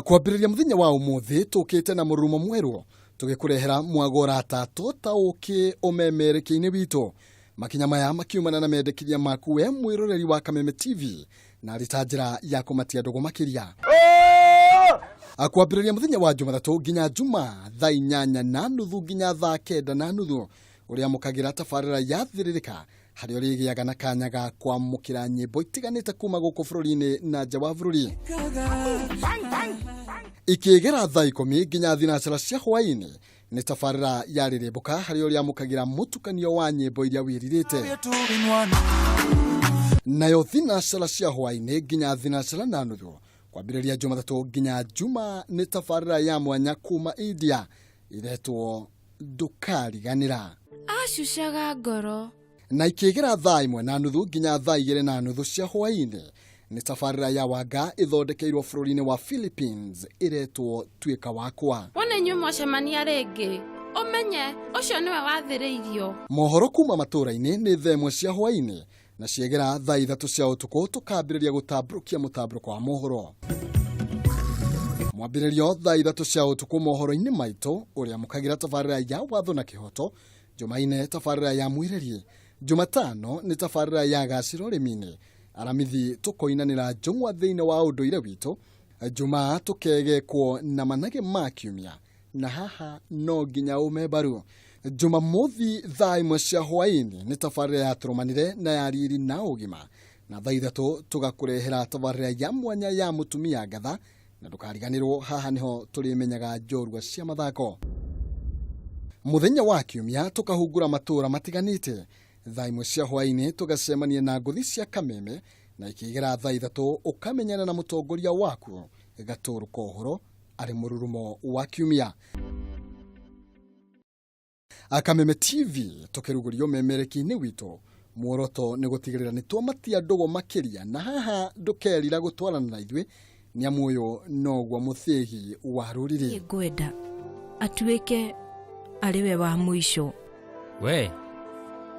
Kwambĩrĩria mũthenya wa ũmũthĩ tũkĩte na mũrurumo mwerũ tũgĩkũrehera mwago ũratatwo ta ũkĩ ũmemerekia-inĩ witũ. Makinya maya makiumana na mendekithia maku we mwĩroreri wa Kameme TV na arĩ ta njĩra ya kũmatia ndũgũ makĩria. Kwambĩrĩria mũthenya wa Jumathatũ nginya Juma thaa 8:30 nginya thaa 9:30 ũrĩamũkagĩra tabarĩra ya Thĩrĩrĩka harĩa ũrĩgĩaga na kanya ga kwamũkĩra nyĩmbo itiganĩte kuma gũkũ bũrũri-inĩ na nja wa bũrũri. Ikĩgera thaa 10 nginya thinacara cia hwaĩ-inĩ nĩ tabarĩra ya Rĩrĩmbũka harĩa ũrĩamũkagĩra mũtukanio wa nyĩmbo iria wĩrirĩte. Nayo thinacara cia hwaĩ-inĩ nginya thinacara na nuthu kwambĩrĩria Jumatatũ nginya Juma nĩ tabarĩra ya mwanya kuma India iretwo Ndũkariganĩra. Acucaga ngoro. Na ikĩgera thaa 1:30 nginya thaa 2:30 cia hwaĩ-inĩ nĩ tabarĩra ya Wanga ĩthondekeirwo bũrũri-inĩ wa Philippines ĩretwo Tuĩka Wakwa. Wona inyuĩ mwacemania rĩngĩ, ũmenye ũcio nĩwe wathĩrĩirio. Mohoro kuma matũũra-inĩ nĩ thaa 1 cia hwaĩ-inĩ na ciegera thaa 3 cia ũtukũ tũkambĩrĩria gũtambũrũkia mũtambũrũko wa mohoro. Mwambĩrĩrio thaa 3 cia ũtukũ mohoro-inĩ maitũ ũrĩa mũkagĩra tabarĩra ya watho na kĩhoto, Jumaine tabarĩra ya mwĩrĩri, Jumatano nĩ tabarĩra ya gacĩra ũrĩmi-inĩ, Aramithi tũkoinanĩra njũng'wa thĩinĩ wa ũndũire witũ, Jumaa tũkegekwo na manage ma kiumia na haha no nginya ũme mbaru. Jumamothi thaa 1 cia hwaĩ-inĩ nĩ tabarĩra ya tũrũmanĩre na ya riri na ũgima, na thaa 3 tũgakũrehera tabarĩra ya mwanya ya mũtumia ngatha, na ndũkariganĩrwo haha nĩho tũrĩmenyaga njorua cia mathako. Mũthenya wa kiumia tũkahungura matũũra matiganĩte, thaa 1 cia hwaĩ-inĩ tũgacemania na ngũthi cia Kameme, na ikĩgera thaa 3 ũkamenyana na mũtongoria waku Gatũũrũ Kohoro arĩ mũrurumo wa kiumia. Kameme TV tũkĩrugũria ũmemereki-inĩ witũ, muoroto nĩ gũtigĩrĩra nĩ twamatia ndũgũ makĩria, na haha ndũkerira gũtwarana na ithuĩ nĩ amu ũyũ noguo mũthĩgi wa rũrĩrĩ. Ngwenda atuĩke arĩ we wa mũico. We.